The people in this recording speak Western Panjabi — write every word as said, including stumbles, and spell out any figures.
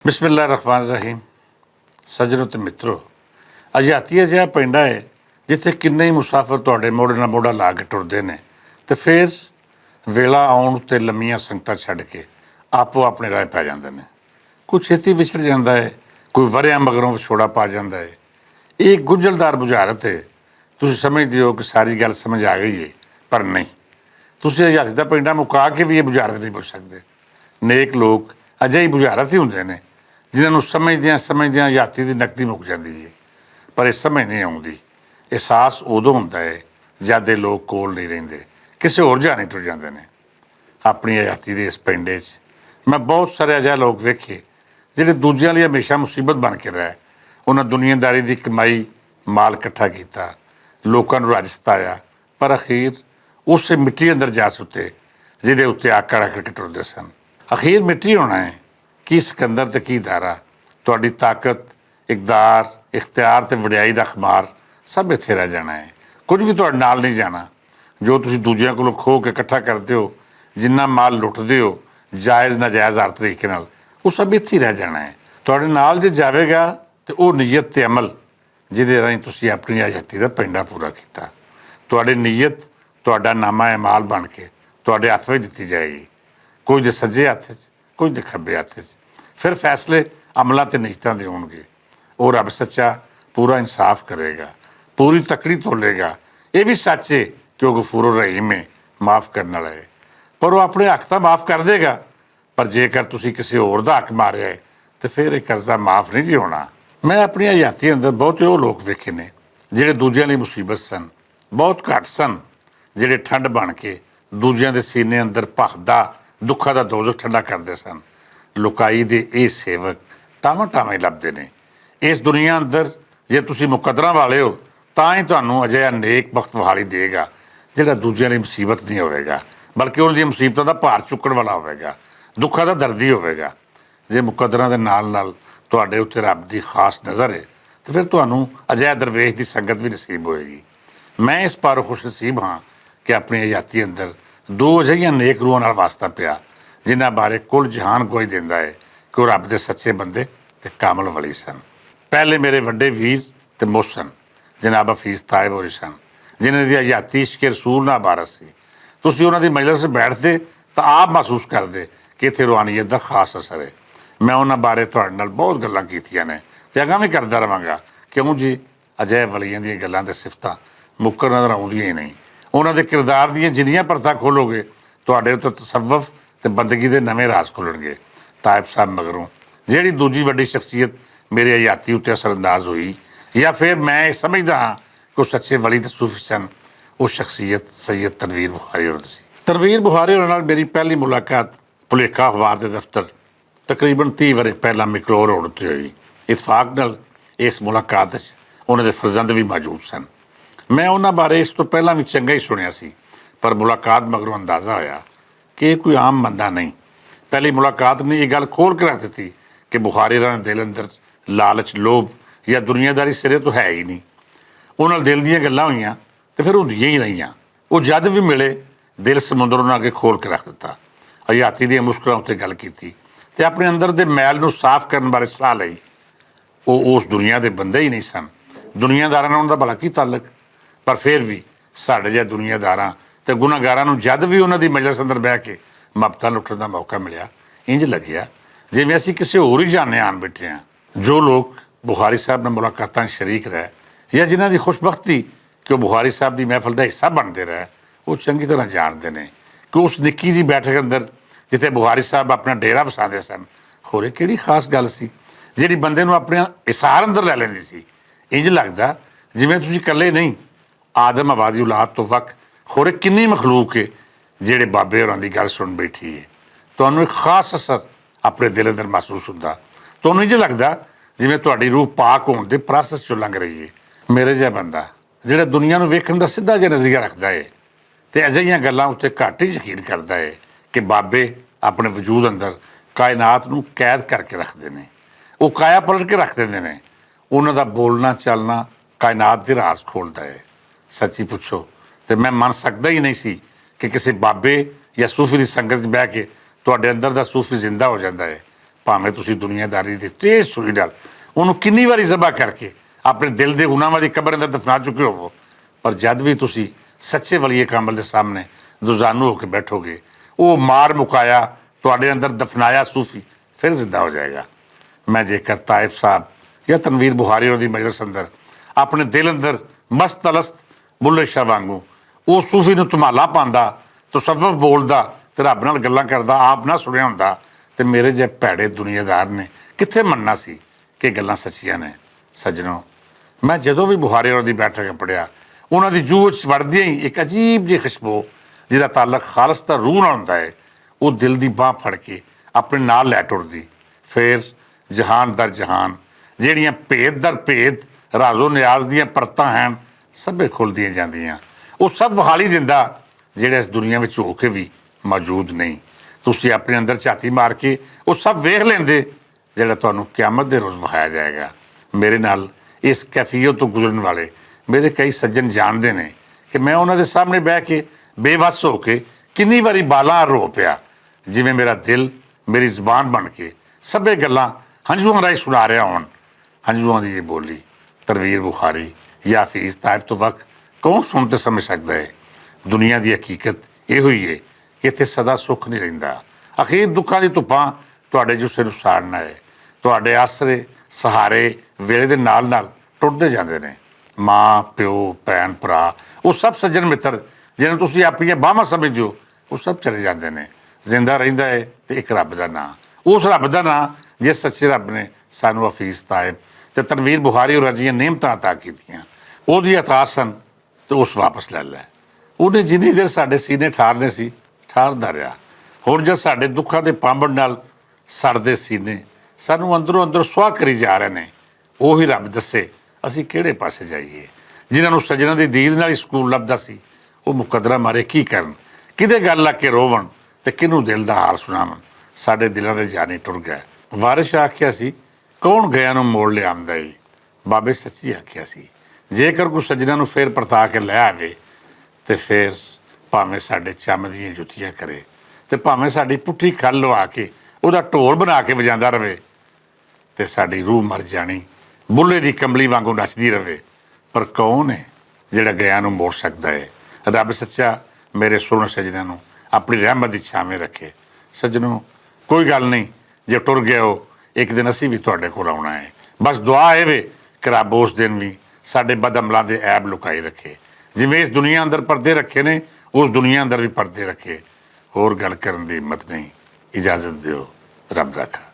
بسم اللہ الرحمن الرحیم۔ سجنو تے مترو، اجہاتی اجہا پینڈا ہے جتھے کنے ہی مسافر تہاڈے موڑے نال موڑا لا کے ٹردے نے، تے فیر ویلا آؤن تے لمیاں سنگتاں چھڈ کے آپو اپنے راہ پے جاندے نے۔ کوئی چھتی وچھڑ جاندا ہے، کوئی وریاں مگروں وچھوڑا پا جاندا ہے۔ ایک گنجلدار بجھارت ہے۔ تسی سمجھدے ہو کہ ساری گل سمجھ آ گئی ہے، پر نہیں۔ تسی اجہاتی دا پینڈا مکا کے وی ایہہ بجھارت نہیں بوجھ سکدے۔ نیک لوگ اجہی بجھارت ہی ہوندے نے جنہاں نوں سمجھدیاں سمجھدیاں اجہاتی دی نقدی مک جاندی ہے۔ پر ایہہ سمجھ نہیں آؤندی۔ احساس ادوں ہوندا ہے جد ایہہ لوگ کول نہیں رہندے، کسے ہور جانی ٹر جاندے نے۔ اپنی اجہاتی دے اس پینڈے چ میں بہت سارے اجہے لوگ ویکھے جہڑے دوجیاں لئی ہمیشہ مصیبت بن کے رہے۔ انہاں دنیا داری دی کمائی، مال اکٹھا کیتا، لوکاں نوں رج ستایا، پر اخیر اسے مٹی اندر جا ستے جدے اتے آکڑ اکڑ کے ٹردے سن۔ اخیر مٹی ہونا ہے۔ کی سکندر تے کی دارا؟ تہاڈی طاقت، اقدار، اختیار تے وڈیائی دا خمار سب اتھے رہ جانا ہے۔ کچھ وی تہاڈے نال نہیں جانا۔ جو تسی دوجیاں کولوں کھو کے اکٹھا کردے ہو، جنہاں مال لٹدے ہو جائز ناجائز ہر طریقے نال، او سب اتھے رہ جانا ہے۔ تہاڈے نال جے جاوے گا تے او نیت تے عمل جدے رہیں تسی اپنی آجاتی دا پینڈا پورا کیتا۔ تہاڈے نیت تہاڈا نامہ اعمال بن کے تہاڈے ہتھ وچ دتی جائے گی۔ کچھ دے سجے ہتھ وچ، کچھ دے کھبے ہتھ وچ۔ فیر فیصلے عملاں تے نیتاں دے ہونگے۔ او رب سچا پورا انصاف کرے گا، پوری تکڑی تولے گا۔ ایہہ وی سچ ہے کہ او غفور الرحیم ہے، معاف کرن والا ہے۔ پر او اپنے حق تاں معاف کر دے گا، پر جے کر تسی کسے ہور دا حق ماریا ہے تے فیر ایہہ قرضہ معاف نہیں جی ہونا۔ میں اپنی حیاتی اندر بہتے او لوگ ویکھے نے جہڑے دوجیاں لئی مصیبت سن، بہت گھٹ سن جہڑے ٹھنڈ بن کے دوجیاں دے سینے اندر پخدا دکھا دا دوزخ ٹھنڈا کردے سن۔ لکائی دے ایہہ سیوک ٹاواں ٹاواں ہی لبدے نے۔ اس دنیا اندر جے تسی مقدراں والے ہو، تاں ہی تہانوں اجہا نیک بخت وہالی دے گا جہڑا دوجیاں لئی مصیبت نہیں ہوئے گا، بلکہ انہاں دیاں مصیبتاں دا بھار چکن والا ہوئے گا، دکھاں دا دردی ہوئے گا۔ جے مقدراں دے نال نال تہاڈے اتے رب دی خاص نظر ہے، تے فیر تہانوں اجہا درویش دی سنگت وی نصیب ہوئے گی۔ میں اس پاروں خوش نصیب ہاں کہ اپنی حیاتی اندر دو اجہیاں نیک روحاں نال واسطہ پیا، جنہاں بارے کل جہان گواہی دیندا ہے کہ او رب دے سچے بندے تے کامل ولی سن۔ پہلے میرے وڈے ویر تے محسن جناب حفیظ طائب ہوری سن، جنہاں دی حیاتی عشق رسول نال عبارت سی۔ تسی انہاں دی مجلس وچ بیٹھدے تاں آپ محسوس کردے کہ اتھے روحانیت دا خاص اثر ہے۔ میں انہاں بارے تہاڈے نال بہت گلاں کیتیاں نے تے اگاں وی کردا رہواں گا، کیوں جی اجہے ولیاں دیاں گلاں تے صفتاں مکر نظر آؤندیاں ہی نہیں۔ انہاں دے کردار دیاں جنیاں پرتاں کھولو گے، تہاڈے اتے تصوف تے بندگی دے نویں راز کھلن گے۔ طائب صاحب مگروں جہڑی دوجی وڈی شخصیت میرے حیاتی اتے اثر انداز ہوئی، یا فیر میں ایہہ سمجھدا ہاں کہ او سچے ولی تے صوفی سن، او شخصیت سید تنویر بخاری اور سی۔ تنویر بخاری اور نال میری پہلی ملاقات پلیکھا اخبار دے دفتر تقریباً تیس ورے پہلا مکلور روڈ تے ہوئی۔ اتفاق نال اس ملاقات وچ انہاں دے فرزند وی موجود سن۔ میں انہاں بارے اس توں پہلاں وی چنگا ہی سنیا سی، پر ملاقات مگروں اندازہ ہویا کہ ایہہ کوئی عام بندہ نہیں۔ پہلی ملاقات نے ایہہ گل کھول کے رکھ دتی کہ بخاری راں دے دل اندر لالچ، لوبھ یا دنیا داری سرے توں ہے ہی نہیں۔ انہاں نال دل دیاں گلاں ہوئیاں تے فیر ہوندیاں ہی رہیاں۔ او جد وی ملے، دل سمندر انہاں اگے کھول کے رکھ دتا۔ حیاتی دیاں مشکلاں اتے گل کیتی تے اپنے اندر دے میل نوں صاف کرن بارے صلاح لئی۔ او اس دنیا دے بندے ہی نہیں سن۔ دنیا داراں نال انہاں دا بھلا کی تعلق؟ پر فیر وی ساڈے جے دنیا داراں تے گناہگاراں نوں جد وی انہاں دی مجلس اندر بہہ کے محبتاں لٹن دا موقع ملیا، انج لگیا جویں اسی کسے ہور ہی جانے آن بیٹھے ہاں۔ جو لوگ بخاری صاحب نال ملاقاتاں شریک رہے یا جنہاں دی خوش بختی کہ وہ بخاری صاحب دی محفل دا حصہ بنتے رہے، وہ چنگی طرح جانتے نے کہ اس نکی جی بیٹھک اندر جتھے بخاری صاحب اپنا ڈیرا وساندے سن، خورے کیڑی خاص گل سی جیڑی بندے نوں اپنے حصار اندر لے لیندی سی۔ انج لگدا جویں تسی کلے نہیں، آدم حوا دی اولاد تو وقت خورے کنی مخلوق ہے جیڑے بابے ہوراں دی گل سن بیٹھی ہے۔ تہانوں ایک خاص اثر اپنے دل اندر محسوس ہوندا۔ تہانوں انج لگدا جویں تہاڈی روح پاک ہون دے پراسس چوں لنگ رہی ہے۔ میرے جہا بندہ جیڑا دنیا نوں ویکھن دا سدھا جہا نظریہ رکھدا ہے تے اجہیاں گلاں اتے گھٹ ہی یقین کردا ہے کہ بابے اپنے وجود اندر کائنات نوں قید کر کے رکھدے نے، وہ کایا پلٹ کے رکھ دیندے نے۔ انہاں دا بولنا چلنا کائنات دے راز کھولدا ہے۔ سچی پچھو تے میں من سکدا ہی نہیں سی کہ کسے بابے یا صوفی دی سنگت وچ بہہ کے تہاڈے اندر دا صوفی زندہ ہو جاندا ہے۔ پاویں تسی دنیا داری دی تیز سوئی نال انہوں کنی واری ذبح کر کے اپنے دل دے گناہاں دی قبر اندر دفنا چکے ہوو، پر جد وی تسی سچے ولی کامل دے سامنے دوزانو ہو کے بیٹھو گے، او مار مکایا، تہاڈے اندر دفنایا صوفی پھر زندہ ہو جائے گا۔ میں جے کر طائف صاحب یا تنویر بخاری اور دی مجلس اندر اپنے دل اندر مست الست بلے شاہ وانگوں او صوفی نوں تمالا پاندا، تصوف بولدا تے رب نال گلاں کردا آپ نہ سنیا ہوندا، تے میرے جے بھیڑے دنیا دار نے کتھے مننا سی کہ گلاں سچیاں نے؟ سجنو، میں جدوں وی بخاری اور دی بیٹھک پڑھیا، انہاں دی جوہ وچ وڑدیاں ہی ایک عجیب جی خوشبو، جس دا تعلق خالص دا روح نال ہوندا ہے، او دل دی باہ پھڑ کے اپنے نال لے ٹردی۔ فیر جہان در جہان، جیہڑیاں بھید در بھید راز و نیاز دیاں پرتاں ہین، سبھے کھلدیاں جاندیاں۔ او سب وہالی دیندا جیہڑا اس دنیا وچ ہو کے وی موجود نہیں۔ تسی اپنے اندر جھاتی مار کے او سب ویکھ لیندے جیہڑا تہانوں قیامت دے روز وہایا جائے گا۔ میرے نال اس کیفیت توں گزرن والے میرے کئی سجن جاندے نے کہ میں انہاں دے سامنے بہہ کے بے وس ہو کے کنی واری بالاں رو پیا، جیویں میرا دل میری زبان بن کے سبھے گلاں ہنجواں راہی سنا رہیا ہون۔ ہنجواں دی یہ بولی تنویر بخاری یا حفیظ طائب تو وقت کون سن تے سمجھ سکدا ہے؟ دنیا دی حقیقت یہ ہوئی ہے کہ اتھے سدا سکھ نہیں رہندا۔ اخیر دکھاں دی دھپاں تہاڈے جسے نوں ساڑنا ہے۔ تہاڈے آسرے سہارے ویلے دے نال نال ٹردے جاندے نے۔ ماں، پیو، بھین، بھرا، او سب سجن متر جنہاں نوں تسی اپنیاں باہواں سمجھدے ہو، او سب چلے جاندے نے۔ زندہ رہندا ہے تے اک رب دا ناں، اس رب دا ناں جس سچے رب نے سانوں حفیظ طائب تے تنویر بخاری اور جیاں نعمتاں عطا کیتیاں، او دی عطا سن۔ تے اس واپس لے لے۔ انہیں جنہیں دیر ساڈے سینے ٹھارنے سی، ٹھاردا رہیا۔ ہن جد ساڈے دکھاں دے پامبڑ نال سڑدے سینے سانوں اندروں اندر سواہ کری جا رہے نے، اوہی رب دسے اسی کہڑے پاسے جائیے؟ جنہاں نوں سجناں دی دید نال ہی سکول لبدا سی، او مقدرہ مارے کی کرن؟ کدے گل لگ کے روون تے کنوں دل دا حال سناون؟ ساڈے دلاں دے جانی ٹر گئے۔ وارث آکھیا سی، کون گیا نوں موڑ لے آمدا ای؟ بابے سچی آکھیا سی، جے کر کوئی سجناں نوں فیر پرتا کے لے آوے، تے فیر پاویں ساڈے چم دیاں جتیاں کرے، تے پاویں ساڈی پٹھی کھل لوا کے او دا ڈھول بنا کے وجاندا رہے، تے ساڈی روح مر جانی، بلے دی کملی وانگوں نچدی رہے۔ پر کون ہے جڑا گیا نوں موڑ سکدا ہے؟ رب سچا میرے سوہنے سجناں نوں اپنی رحمت دی چھاویں رکھے۔ سجنوں، کوئی گل نہیں، جے ٹر گئے ہو، ایک دن اسی وی تہاڈے کول آونا ہے۔ بس دعا اے وے کہ رب اس دن وی ساڈے بدعملاں دے عیب لکائی رکھے۔ جویں اس دنیا اندر پردے رکھے نے، اس دنیا اندر وی پردے رکھے۔ ہور گل کرن دی ہمت نہیں۔ اجازت دیو۔ رب رکھا۔